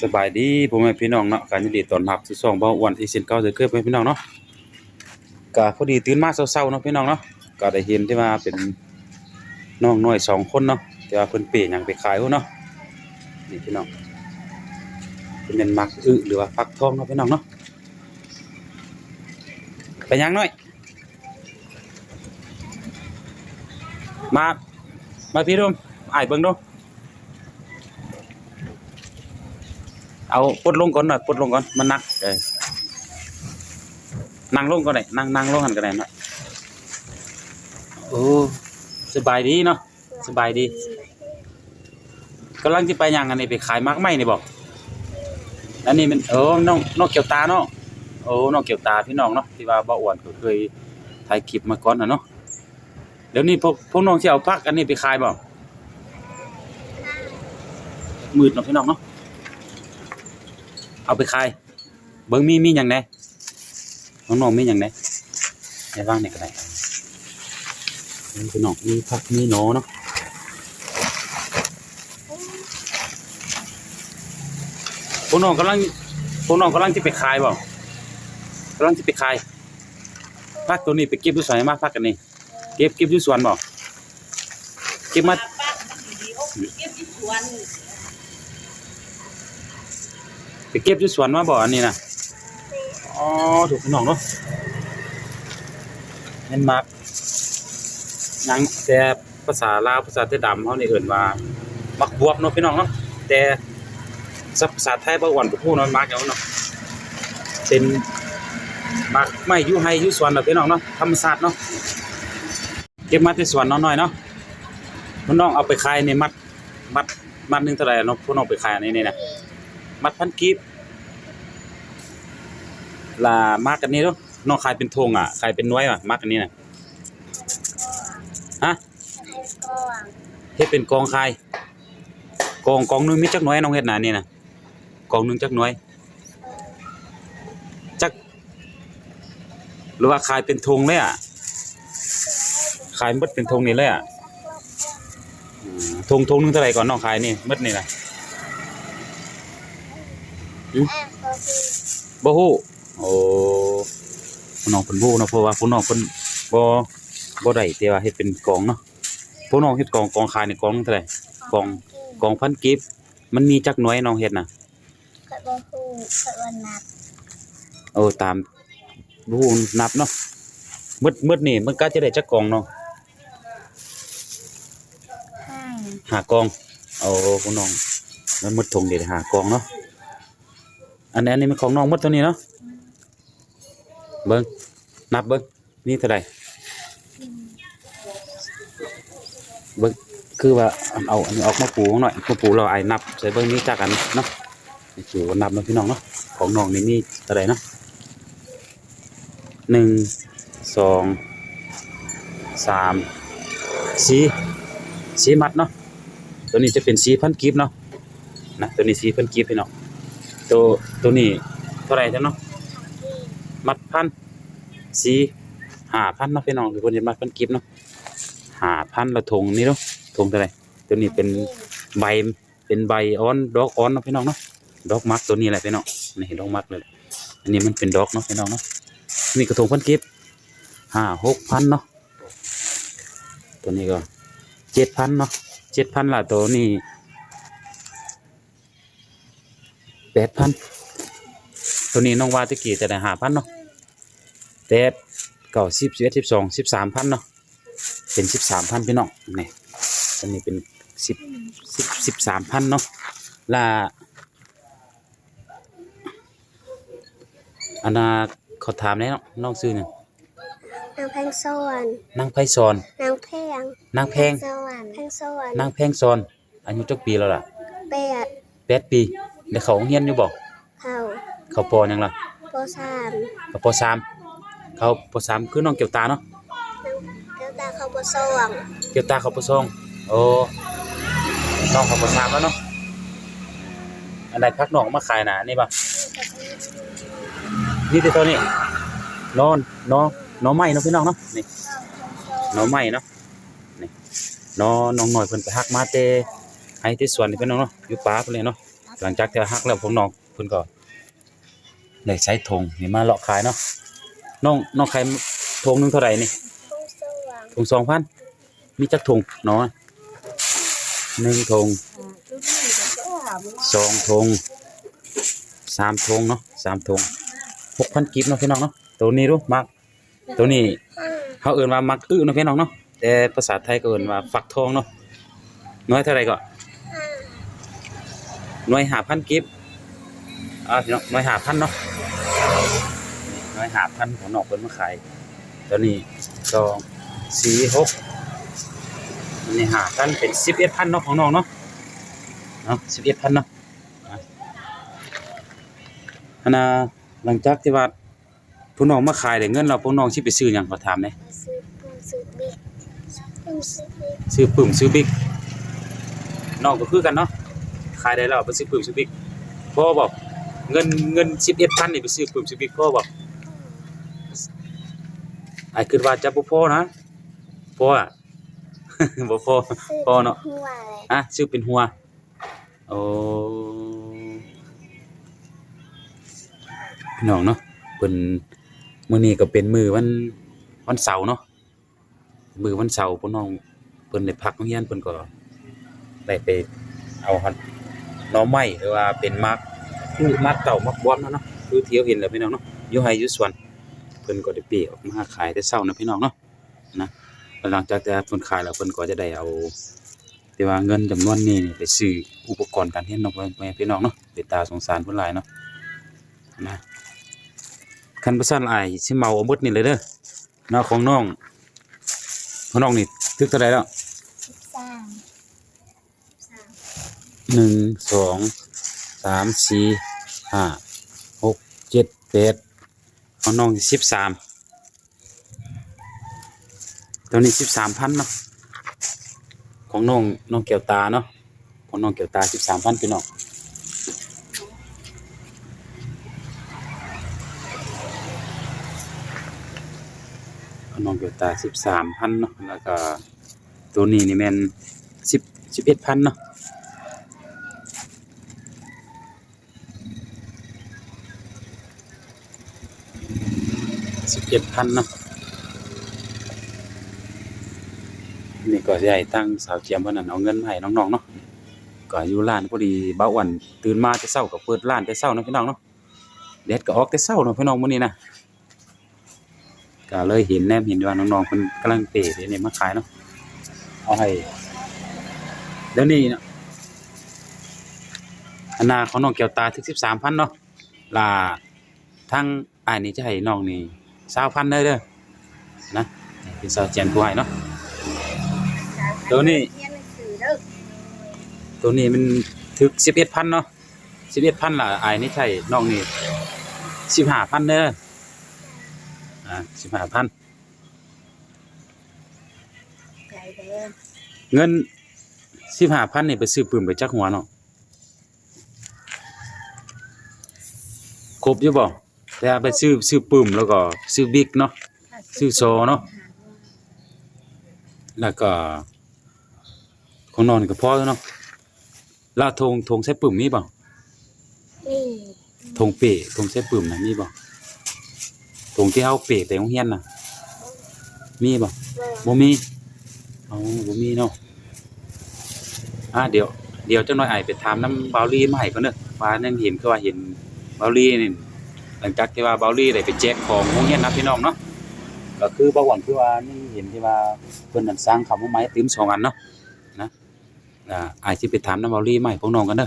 ສະບາຍດີພໍ່ແມ່ພີ່ນ້ອງເນາະ ກະຍິນດີຕ້ອນຮັບສູ່ຊ່ອງບ່າວອ້ວນອີກເຊັ່ນເກົ່າເຊັ່ນເຄີຍ ພໍ່ແມ່ພີ່ນ້ອງເນາະ. ກະພໍດີຕື່ນມາເຊົ້າໆເນາະພີ່ນ້ອງເນາະ ກະໄດ້ເຫັນທີ່ວ່າເປັນນ້ອງນ້ອຍສອງຄົນເນາະ ແຕ່ວ່າເພິ່ນເປຫຍັງໄປຂາຍພຸ້ນເນາະ. ນີ້ພີ່ນ້ອງ ເປັນໝາກອຶ ຫຼືວ່າຟັກທອງເນາະພີ່ນ້ອງເນາະ. ໄປຫຍັງນ້ອຍ? ມາ ມາພີ່ດູ ອ້າຍເບິ່ງດູ. ເອົາປົດລົງກ່ອນໜ້ອຍ ປົດລົງກ່ອນ ມັນໜັກ. ເອີ ນັ່ງລົງກໍໄດ້ ນັ່ງ ນັ່ງລົງຫັ້ນກໍໄດ້ເນາະ. ໂອ້ ສະບາຍດີເນາະ ສະບາຍດີ. ກຳລັງຊິໄປຫຍັງ? ອັນນີ້ໄປຂາຍໝາກໄມ້ນີ້ບໍ? ອັນນີ້ແມ່ນ ໂອ້ ນ້ອງ ນ້ອງແກ້ວຕາເນາະ. ໂອ້ ນ້ອງແກ້ວຕາພີ່ນ້ອງເນາະ ທີ່ວ່າບ່າວອ້ວນກໍເຄີຍຖ່າຍຄລິບມາກ່ອນຫັ້ນເນາະ. ດຽວນີ້ພວກ ພວກນ້ອງຊິເອົາຜັກອັນນີ້ໄປຂາຍບໍ່? ມືດເນາະພີ່ນ້ອງເນາະ ເອົາໄປຂາຍ. ເບິ່ງມີ ມີຫຍັງແດ່ ຂອງນ້ອງມີຫຍັງແດ່? ໃຫ້ວາງນີ້ກໍໄດ້. ນີ້ພີ່ນ້ອງ ມີຜັກມີໜໍເນາະ. ພວກນ້ອງກຳລັງ ພວກນ້ອງກຳລັງຊິໄປຂາຍບໍ່? ກຳລັງຊິໄປຂາຍ. ຜັກໂຕນີ້ໄປເກັບຢູ່ໃສມາ? ຜັກອັນນີ້ ເກັບ ເກັບຢູ່ສວນບໍ່? ເກັບມາ ເກັບຢູ່ສວນ ໄປເກັບຢູ່ສວນມາບໍ່ ອັນນີ້ນະ? ອໍ ຖືກພີ່ນ້ອງເນາະ ແມ່ນໝາກຫຍັງ ແຕ່ພາສາລາວ ພາສາໄທດຳເຮົານີ້ເອີ້ນວ່າໝາກບວບເນາະພີ່ນ້ອງເນາະ. ແຕ່ ສະ ພາສາໄທບ່າວອ້ວນບໍ່ຮູ້ເນາະ ໝາກຫຍັງເນາະ. ເປັນໝາກໄມ້ຢູ່ໄຮ່ຢູ່ສວນເນາະພີ່ນ້ອງເນາະ ທຳມະຊາດເນາະ. ເກັບມາແຕ່ສວນເນາະນ້ອຍເນາະ. ພວກນ້ອງເອົາໄປຂາຍນີ້ມັດ ມັດ ມັດໜຶ່ງເທົ່າໃດເນາະ? ພວກນ້ອງໄປຂາຍອັນນີ້ນີ້ນະ ມັດພັນກີບ. ລະໝາກອັນນີ້ເນາະ ນ້ອງຂາຍເປັນຖົງອະ ຂາຍເປັນໜ່ວຍອະ ໝາກອັນນີ້ນະ? ຮະ? ເຮັດເປັນກອງຂາຍ. ກອງ ກອງໜຶ່ງມີຈັກໜ່ວຍ ນ້ອງເຮັດນະ ອັນນີ້ນະ? ກອງໜຶ່ງຈັກໜ່ວຍ? ຈັກ ຫຼືວ່າຂາຍເປັນຖົງເລີຍອະ? ຂາຍໝົດເປັນຖົງນີ້ເລີຍອະ? ອືມ ຖົງ ຖົງໜຶ່ງເທົ່າໃດກ່ອນ ນ້ອງຂາຍນີ້ ໝົດນີ້ນະ? ຫຶ? ບໍ່ຮູ້. ໂອ້ ພວກນ້ອງເພິ່ນບໍ່ຮູ້ເນາະ ເພາະວ່າພວກນ້ອງເພິ່ນບໍ່ ບໍ່ໄດ້ ແຕ່ວ່າເຮັດເປັນກອງເນາະ. ພວກນ້ອງເຮັດກອງ ກອງຂາຍນີ້ ກອງໜຶ່ງເທົ່າໃດ? ກອງ ກອງພັນກີບ. ມັນມີຈັກໜ່ວຍນ້ອງເຮັດນະ? ຂ້ອຍບໍ່ຮູ້ ຂ້ອຍບໍ່ນັບ. ໂອ້ ຕາມ ບໍ່ຮູ້ນັບເນາະ. ໝົດ ໝົດນີ້ມັນກະຈະໄດ້ຈັກກອງນ້ອງ? ຫ້າ ຫ້າກອງ. ໂອ້ ພວກນ້ອງ ມັນໝົດຖົງນີ້ໄດ້ຫ້າກອງເນາະ. ອັນນີ້ ອັນນີ້ແມ່ນຂອງນ້ອງໝົດເທົ່ານີ້ເນາະ. ເບິ່ງ ນັບເບິ່ງ ມີເທົ່າໃດ? ເບິ່ງ ຄືວ່າ ເອົາອັນນີ້ອອກມາປູໜ້ອຍ ມາປູແລ້ວອ້າຍນັບໃສ່ເບິ່ງ ມີຈັກອັນເນາະ. ໃຫ້ປູນັບເນາະພີ່ນ້ອງເນາະ. ຂອງນ້ອງນີ້ມີເທົ່າໃດເນາະ? ໜຶ່ງ ສອງ ສາມ ສີ່ ສີ່ມັດເນາະ. ໂຕນີ້ຈະເປັນສີ່ພັນກີບເນາະ ນະ ໂຕນີ້ສີ່ພັນກີບພີ່ນ້ອງ. ໂຕ ໂຕນີ້ເທົ່າໃດຊະເນາະ? ມັດພັນ ສີ່ ຫ້າພັນເນາະພີ່ນ້ອງ ເພິ່ນເຮັດມັດພັນກີບເນາະ ຫ້າພັນ. ລະຖົງນີ້ເນາະ ຖົງເທົ່າໃດ? ໂຕນີ້ເປັນໃບ ເປັນໃບອ່ອນ ດອກອ່ອນເນາະພີ່ນ້ອງເນາະ. ດອກໝາກໂຕນີ້ແຫຼະພີ່ນ້ອງ ນີ້ດອກໝາກເລີຍ. ອັນນີ້ມັນເປັນດອກເນາະພີ່ນ້ອງເນາະ. ນີ້ກະຖົງພັນກີບ ຫ້າ ຫົກພັນເນາະ. ໂຕນີ້ກໍເຈັດພັນເນາະ ເຈັດພັນ. ລະໂຕນີ້ແປດພັນ. ໂຕນີ້ນ້ອງວ່າແຕ່ກີ້ຈະໄດ້ຫ້າພັນເນາະ ແປດ ເກົ້າ ສິບ ສິບເອັດ ສິບສອງ ສິບສາມພັນເນາະ. ເປັນສິບສາມພັນພີ່ນ້ອງ ນີ້ ອັນນີ້ເປັນສິບ ສິບ ສິບສາມພັນເນາະ. ລະ ອັນນ່າ ຂໍຖາມແດ່ເນາະ ນ້ອງຊື່ຫຍັງ? ນາງແພງສອນ ນາງໄພສອນ ນາງແພງ ນາງແພງ ແພງສອນ ນາງແພງສອນ. ອາຍຸຈັກປີແລ້ວລະ? ແປດ ແປດປີ. ໄດ້ເຂົ້າໂຮງຮຽນຢູ່ບໍ່? ເຂົ້າ ເຂົ້າ ປໍ ຫຍັງລະ? ປໍສາມ ເຂົ້າ ປໍສາມ. ເຂົ້າ ປໍສາມ ຄືນ້ອງແກ້ວຕາເນາະ ແກ້ວຕາເຂົ້າ ປໍສອງ ແກ້ວຕາເຂົ້າ ປໍສອງ. ໂອ້ ນ້ອງເຂົ້າ ປໍສາມແລ້ວເນາະ. ອັນໃດຜັກນ້ອງເອົາມາຂາຍນະ ອັນນີ້ບໍ່? ມີແຕ່ເທົ່ານີ້ ໜໍ່ ໜໍ່ ໜໍ່ໄມ້ເນາະພີ່ນ້ອງເນາະ. ນີ້ໜໍ່ໄມ້ເນາະ ນີ້ໜໍ່ ນ້ອງນ້ອຍເພິ່ນໄປຫັກມາແຕ່ໄຮ່ແຕ່ສວນນີ້ພີ່ນ້ອງເນາະ ຢູ່ປ່າພຸ້ນແຫຼະເນາະ. ຫຼັງຈາກທີ່ຫັກແລ້ວ ພວກນ້ອງເພິ່ນກໍໄດ້ໃສ່ຖົງນີ້ມາເລາະຂາຍເນາະ. ນ້ອງ ນ້ອງຂາຍຖົງໜຶ່ງເທົ່າໃດນີ້? ຖົງສອງພັນ. ຖົງສອງພັນ ມີຈັກຖົງເນາະ? ໜຶ່ງຖົງ ສອງຖົງ ສາມຖົງເນາະ ສາມຖົງ ຫົກພັນກີບເນາະ ພີ່ນ້ອງເນາະ. ໂຕນີ້ດູ ໝາກ ໂຕນີ້ເຮົາເອີ້ນວ່າໝາກອຶເນາະ ພີ່ນ້ອງເນາະ, ແຕ່ພາສາໄທກໍເອີ້ນວ່າຟັກທອງເນາະ. ໜ່ວຍເທົ່າໃດເກາະ? ໜ່ວຍຫ້າພັນກີບ. ອ່າ ພີ່ນ້ອງ ໜ່ວຍຫ້າພັນເນາະ ໜ່ວຍຫ້າພັນ ຂອງນ້ອງເພິ່ນມາຂາຍ. ໂຕນີ້ສອງ ສີ່ ຫົກ ອັນນີ້ຫ້າພັນ ເປັນສິບເອັດພັນເນາະ ຂອງນ້ອງເນາະ ເນາະ ສິບເອັດພັນເນາະ. ອັນນ່າ ຫຼັງຈາກທີ່ວ່າ ພວກນ້ອງມາຂາຍໄດ້ເງິນແລ້ວ ພວກນ້ອງຊິໄປຊື້ຫຍັງ ຂໍຖາມແດ່? ຊື້ປຶ້ມຊື້ບິກ ຊື້ປຶ້ມຊື້ບິກ. ນ້ອງກໍຄືກັນເນາະ ຂາຍໄດ້ແລ້ວໄປຊື້ປຶ້ມຊື້ບິກ ພໍບໍ່? ເງິນ ເງິນສິບເອັດພັນນີ້ໄປຊື້ປຶ້ມຊື້ບິກ ພໍບໍ່? ອ້າຍຄິດວ່າຈະບໍ່ພໍນະ. ພໍອະ? ບໍ່ພໍ ພໍເນາະ. ຮະ? ຊື້ເປັນຫົວ. ໂອ້ ພີ່ນ້ອງເນາະ ເພິ່ນ ມື້ນີ້ກໍເປັນມື້ວັນ ວັນເສົາເນາະ, ມື້ວັນເສົາພວກນ້ອງເພິ່ນໄດ້ພັກໂຮງຮຽນ ເພິ່ນກໍໄດ້ໄປເອົາຮອດໜໍ່ໄມ້ ຫຼືວ່າເປັນໝາກອຶ ໝາກເຕົ້າ ໝາກບວບເນາະ ຄືທີ່ເຮົາເຫັນແຫຼະ ພີ່ນ້ອງເນາະ ຢູ່ໄຮ່ຢູ່ສວນ. ເພິ່ນກໍໄດ້ເປອອກມາຂາຍແຕ່ເຊົ້ານະ ພີ່ນ້ອງເນາະ. ນະ ແລ້ວຫຼັງຈາກທີ່ເພິ່ນຂາຍແລ້ວ ເພິ່ນກໍຈະໄດ້ເອົາ ທີ່ວ່າເງິນຈຳນວນນີ້ໄປຊື້ອຸປະກອນການຮຽນເນາະ ພໍ່ແມ່ພີ່ນ້ອງເນາະ, ເປັນຕາສົງສານເພິ່ນຫຼາຍເນາະ ນະ. ຄັນບໍ່ຊັ້ນອ້າຍຊິເໝົາເອົາໝົດນີ້ເລີຍເດີເນາະ. ຂອງນ້ອງ ຂອງນ້ອງນີ້ຖືກເທົ່າໃດແລ້ວ? ສິບສາມ ໜຶ່ງ ສອງ ສາມ ສີ່ ຫ້າ ຫົກ ເຈັດ ແປດ ຂອງນ້ອງສິບສາມ. ໂຕນີ້ສິບສາມພັນເນາະ ຂອງນ້ອງ ນ້ອງແກ້ວຕາເນາະ, ຂອງນ້ອງແກ້ວຕາສິບສາມພັນ ພີ່ນ້ອງ. ຂອງນ້ອງແກ້ວຕາສິບສາມພັນເນາະ ແລ້ວກໍໂຕນີ້ນີ້ແມ່ນສິບ ສິບເອັດພັນເນາະ. ສິບເອັດພັນເນາະ. ນີ້ກໍຊິໃຫ້ທາງສາວຈຽມເພິ່ນນັ້ນເອົາເງິນມາໃຫ້ນ້ອງໆເນາະ. ກໍຢູ່ຮ້ານພໍດີ ບ່າວອ້ວນຕື່ນມາແຕ່ເຊົ້າ ກໍເປີດຮ້ານແຕ່ເຊົ້າເນາະ ພີ່ນ້ອງເນາະ, ແດດກໍອອກແຕ່ເຊົ້າເນາະ ພີ່ນ້ອງ ມື້ນີ້ນະ. ກໍເລີຍເຫັນ ແນມເຫັນວ່ານ້ອງໆເພິ່ນກຳລັງເປເດ້ນີ້ມາຂາຍເນາະ. ເອົາໃຫ້ ດຽວນີ້ເນາະ ອັນໜ້າຂອງນ້ອງແກ້ວຕາຖືກສິບສາມພັນເນາະ ລະທາງອ້າຍນີ້ຈະໃຫ້ນ້ອງນີ້ຊາວພັນເດີ ເດີນະ. ເປັນສາວແຈນຜູ້ໃຫ້ເນາະ. ໂຕນີ້ ໂຕນີ້ມັນຖືກສິບເອັດພັນເນາະ ສິບເອັດພັນ ລະອ້າຍນີ້ໃຫ້ນ້ອງນີ້ສິບຫ້າພັນເດີ ອ່າ ສິບຫ້າພັນ. ເງິນສິບຫ້າພັນນີ້ໄປຊື້ປຶ້ມໄປຈັກຫົວເນາະ? ຄົບຢູ່ບໍ່? ແຕ່ໄປຊື້ ຊື້ປຶ້ມ ແລ້ວກໍຊື້ບິກເນາະ ຊື້ຊໍເນາະ ແລ້ວກໍຂອງນ້ອງນີ້ກໍພໍຢູ່ເນາະ. ລະຖົງ ຖົງໃສ່ປຶ້ມມີບໍ່? ມີ. ຖົງເປ້ ຖົງໃສ່ປຶ້ມນະມີບໍ່? ຖົງທີ່ເຮົາເປ້ໄປໂຮງຮຽນນະ ມີບໍ່? ບໍ່. ບໍ່ມີ. ເອົາ ບໍ່ມີເນາະ. ອ່າ ດຽວ ດຽວຈັກໜ້ອຍອ້າຍໄປຖາມນຳບ່າວລີມາໃຫ້ກ່ອນເດີ ວ່າຍັງເຫັນ ຄືວ່າເຫັນບ່າວລີນີ້ ຫຼັງຈາກທີ່ວ່າບ່າວລີໄດ້ໄປແຈກຂອງໂຮງຮຽນນະ ພີ່ນ້ອງເນາະ. ກໍຄືບ່າວອ້ວນ ຄືວ່າຍັງເຫັນທີ່ວ່າເພິ່ນນັ້ນສັ່ງເຂົ້າມາໃໝ່ຕື່ມສອງອັນເນາະ ນະ. ອ່າ ອ້າຍຊິໄປຖາມນຳບ່າວລີມາໃຫ້ພວກນ້ອງກັນເດີ.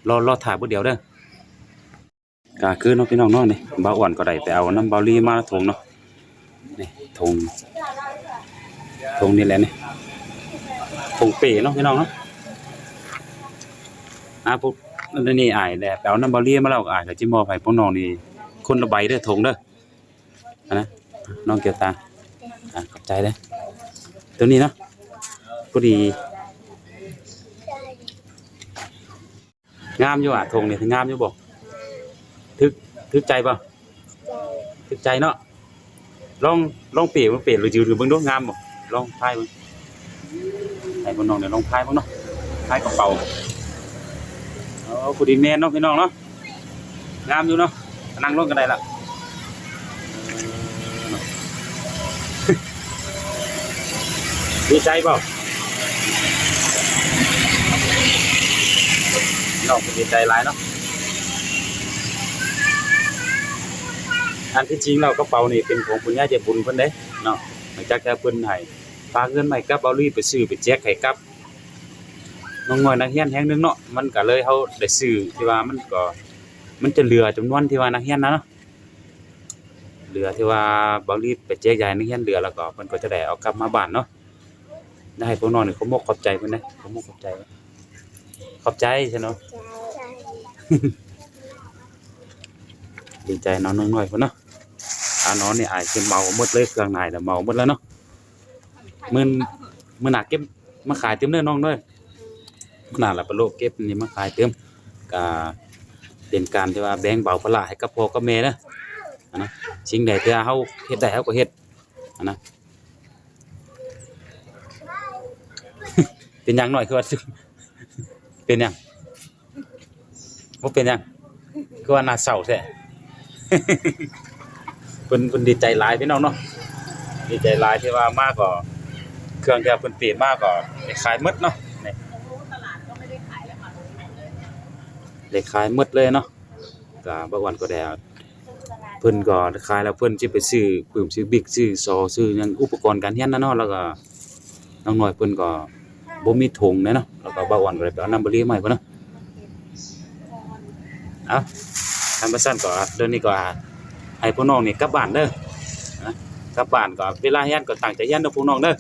ລໍ ລໍຖ້າບຶດດຽວເດີ. ກະຄືເນາະ ພີ່ນ້ອງເນາະ ນີ້ບ່າວອ້ວນກໍໄດ້ໄປເອົານຳບ່າວລີມາຖົງເນາະ. ນີ້ຖົງ ຖົງນີ້ແຫຼະນີ້ ຖົງເປ້ເນາະ ພີ່ນ້ອງເນາະ. ອ່າ ພວກນີ້ອ້າຍແຫຼະໄປເອົານຳບ່າວລີມາແລ້ວ ອ້າຍກໍຊິມອບໃຫ້ພວກນ້ອງນີ້ຄົນລະໃບເດີ ຖົງເດີ. ອັນນະ ນ້ອງແກ້ວຕາ ອ່າ ຂອບໃຈເດີ. ໂຕນີ້ເນາະ ພໍດີ ງາມຢູ່ຫວາ? ຖົງນີ້ງາມຢູ່ບໍ່? ຖືກ ຖືກໃຈບໍ່? ຖືກໃຈເນາະ. ລອງ ລອງເປ ເບິ່ງ ເປ ຫຼື ຍືນຂຶ້ນເບິ່ງດູ ງາມບໍ່? ລອງພາຍເບິ່ງ ໃຫ້ພວກນ້ອງໄດ້ລອງພາຍເບິ່ງເນາະ ພາຍກະເປົາ. ໂອ້ ໂອ້ ຜູ້ດີແມ່ນເນາະພີ່ນ້ອງເນາະ ງາມຢູ່ເນາະ ນັ່ງລົງກໍໄດ້ລະ. ດີໃຈບໍ່? ນ້ອງເພິ່ນດີໃຈຫຼາຍເນາະ. ອັນທີ່ຈິງແລ້ວກະເປົານີ້ເປັນຂອງຜູ້ໃຫຍ່ໃຈບຸນເພິ່ນເດ້ເນາະ ຫຼັງຈາກທີ່ເພິ່ນໃຫ້ ຝາກເງິນມາໃຫ້ກັບເບົາລີໄປຊື້ໄປແຈກໃຫ້ກັບນ້ອງນ້ອຍນັກຮຽນແຫ່ງໜຶ່ງເນາະ ມັນກະເລີຍເຮົາໄດ້ຊື້ທີ່ວ່າມັນກໍ ມັນຈະເຫຼືອຈຳນວນທີ່ວ່ານັກຮຽນນະເນາະ ເຫຼືອທີ່ວ່າເບົາລີໄປແຈກຢາຍໃຫ້ນັກຮຽນເຫຼືອ ແລ້ວກໍເພິ່ນກໍຈະໄດ້ເອົາກັບມາບ້ານເນາະ ໄດ້ໃຫ້ພວກນ້ອງນີ້ຂອບອົກຂອບໃຈເພິ່ນເດ້ ຂອບອົກຂອບໃຈ ຂອບໃຈຊະເນາະ. ດີໃຈເນາະນ້ອງນ້ອຍເພິ່ນເນາະ. ອາ ນ້ອງນີ້ອ້າຍຊິເໝົາໝົດເລີຍ ເຄື່ອງໃນນະເໝົາໝົດແລ້ວເນາະ. ມື້ ມື້ໜ້າເກັບມາຂາຍຕື່ມເດີນ້ອງເດີ ມື້ໜ້າລະປະໂລະເກັບນີ້ມາຂາຍຕື່ມ ກະເປັນການທີ່ວ່າແບ່ງເບົາພາລະໃຫ້ກັບພໍ່ກັບແມ່ເດີ ຫັ້ນນະ. ສິ່ງໃດທີ່ວ່າເຮົາເຮັດໄດ້ເຮົາກໍເຮັດ ຫັ້ນນະ. ເປັນຫຍັງນ້ອຍ ຄືວ່າ ເປັນຫຍັງ? ບໍ່ເປັນຫຍັງ ຄືວ່າໜ້າເສົ້າແທ້. ເພິ່ນ ເພິ່ນດີໃຈຫຼາຍພີ່ນ້ອງເນາະ ດີໃຈຫຼາຍທີ່ວ່າມາກໍ ເຄື່ອງທີ່ວ່າເພິ່ນເປມາກໍໄດ້ຂາຍໝົດເນາະ ນີ້ ໄດ້ຂາຍໝົດເລີຍເນາະ. ກະບ່າວອ້ວນກໍໄດ້ ເພິ່ນກໍຂາຍແລ້ວ ເພິ່ນຊິໄປຊື້ປຶ້ມ ຊື້ບິກ ຊື້ສໍ ຊື້ຫຍັງ ອຸປະກອນການຮຽນນະເນາະ ແລ້ວກໍ ນ້ອງນ້ອຍເພິ່ນກໍບໍ່ມີຖົງແດ່ເນາະ ແລ້ວກໍບ່າວອ້ວນກໍໄດ້ໄປເອົານ້ຳບາລີມາໃຫ້ເພິ່ນເນາະ. ເອົ້າ ຄັນວ່າຊັ້ນກໍດຽວນີ້ກໍໃຫ້ພວກນ້ອງນີ້ກັບບ້ານເດີ ນະ ກັບບ້ານກໍເວລາຮຽນກໍຕັ້ງໃຈຮຽນເດີພວກນ້ອງເດີ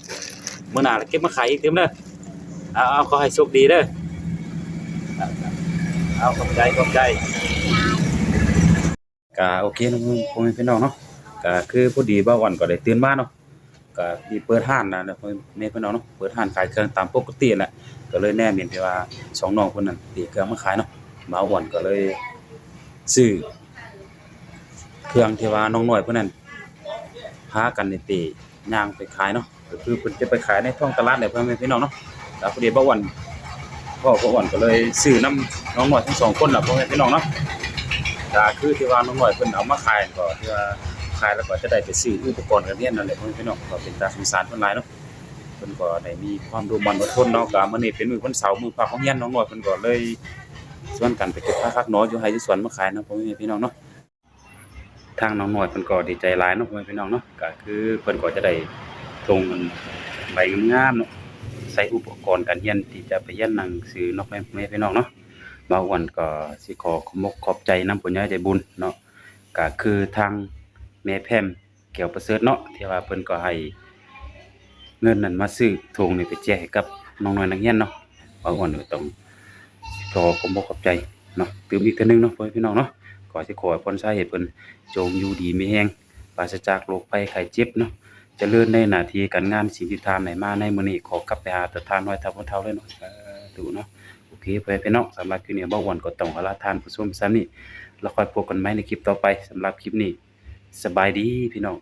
ມື້ໜ້າລະເກັບມາຂາຍອີກຕື່ມເດີ. ເອົາ ເອົາ ຂໍໃຫ້ໂຊກດີເດີ ເອົາ ຂອບໃຈ ຂອບໃຈ. ກະໂອເຄເນາະ ພໍ່ແມ່ພີ່ນ້ອງເນາະ ກະຄືພໍດີບ່າວອ້ວນກໍໄດ້ຕື່ນມາເນາະ ກະຊິເປີດຮ້ານນະ ພໍ່ແມ່ພີ່ນ້ອງເນາະ ເປີດຮ້ານຂາຍເຄື່ອງຕາມປົກກະຕິຫັ້ນແຫຼະ ກໍເລີຍແນມເຫັນທີ່ວ່າສອງນ້ອງເພິ່ນນັ້ນເປເຄື່ອງມາຂາຍເນາະ ບ່າວອ້ວນກໍເລີຍຊື້ເຄື່ອງທີ່ວ່ານ້ອງນ້ອຍເພິ່ນນັ້ນພາກັນໄດ້ເປ ຍ່າງໄປຂາຍເນາະ ກໍຄືເພິ່ນຈະໄປຂາຍໃນທ້ອງຕະຫຼາດແຫຼະ ພໍ່ແມ່ພີ່ນ້ອງເນາະ. ແລ້ວພໍດີບ່າວອ້ວນ ພໍ່ບ່າວອ້ວນກໍເລີຍຊື້ນຳນ້ອງນ້ອຍທັງສອງຄົນລະ ພໍ່ແມ່ພີ່ນ້ອງເນາະ. ກໍຄືທີ່ວ່ານ້ອງນ້ອຍເພິ່ນເອົາມາຂາຍ ກໍທີ່ວ່າຂາຍແລ້ວກໍຈະໄດ້ໄປຊື້ອຸປະກອນການຮຽນນັ້ນແຫຼະ ພໍ່ແມ່ພີ່ນ້ອງ. ກໍເປັນຕາສົງສານເພິ່ນຫຼາຍເນາະ ເພິ່ນກໍໄດ້ມີຄວາມດຸໝັ່ນອົດທົນເນາະ. ກໍມື້ນີ້ເປັນມື້ວັນເສົາ ມື້ພັກໂຮງຮຽນ ນ້ອງນ້ອຍເພິ່ນກໍເລີຍຊວນກັນໄປເກັບຜັກເກັບໜໍຢູ່ໄຮ່ຢູ່ສວນມາຂາຍເນາະ ພໍ່ແມ່ພີ່ນ້ອງເນາະ. ທາງນ້ອງນ້ອຍເພິ່ນກໍດີໃຈຫຼາຍເນາະ ພໍ່ແມ່ພີ່ນ້ອງເນາະ ກໍຄືເພິ່ນກໍຈະໄດ້ຖົງອັນໃບງາມໆເນາະ ໃສ່ອຸປະກອນການຮຽນທີ່ຈະໄປຮຽນໜັງສືເນາະ ພໍ່ແມ່ພີ່ນ້ອງເນາະ. ບ່າວອ້ວນກໍຊິຂໍຂອບອົກຂອບໃຈນຳຜູ້ໃຫຍ່ໃຈບຸນເນາະ ກໍຄືທາງແມ່ແພມ ແກ້ວປະເສີດເນາະ ທີ່ວ່າເພິ່ນກໍໃຫ້ເງິນນັ້ນມາຊື້ຖົງນີ້ໄປແຈກໃຫ້ກັບນ້ອງນ້ອຍນັກຮຽນເນາະ. ບ່າວອ້ວນກໍຕ້ອງຂໍຂອບອົກຂອບໃຈເນາະ ຕື່ມອີກເທື່ອໜຶ່ງເນາະ ພໍ່ແມ່ພີ່ນ້ອງເນາະ. ກໍຊິຂໍອວຍພອນຊາໃຫ້ເພິ່ນຈົ່ງຢູ່ດີມີແຮງ ປາສະຈາກໂລກໄພໄຂ້ເຈັບເນາະ ຈະເລີນໃນໜ້າທີ່ການງານ ສິ່ງທີ່ທ່ານໄດ້ມາໃນມື້ນີ້ ຂໍກັບໄປຫາແຕ່ທ່ານນ້ອຍເທົ່າເພິ່ນເຖົ້າເລີຍເນາະ ສາທຸເນາະ. ໂອເຄ ພໍ່ແມ່ພີ່ນ້ອງ ສຳລັບຄລິບນີ້ ບ່າວອ້ວນກໍຕ້ອງຂໍລາທ່ານຜູ້ຊົມສ່ຳນີ້ ແລ້ວຄ່ອຍພົບກັນໃໝ່ໃນຄລິບຕໍ່ໄປ. ສຳລັບຄລິບນີ້ ສະບາຍດີພີ່ນ້ອງ.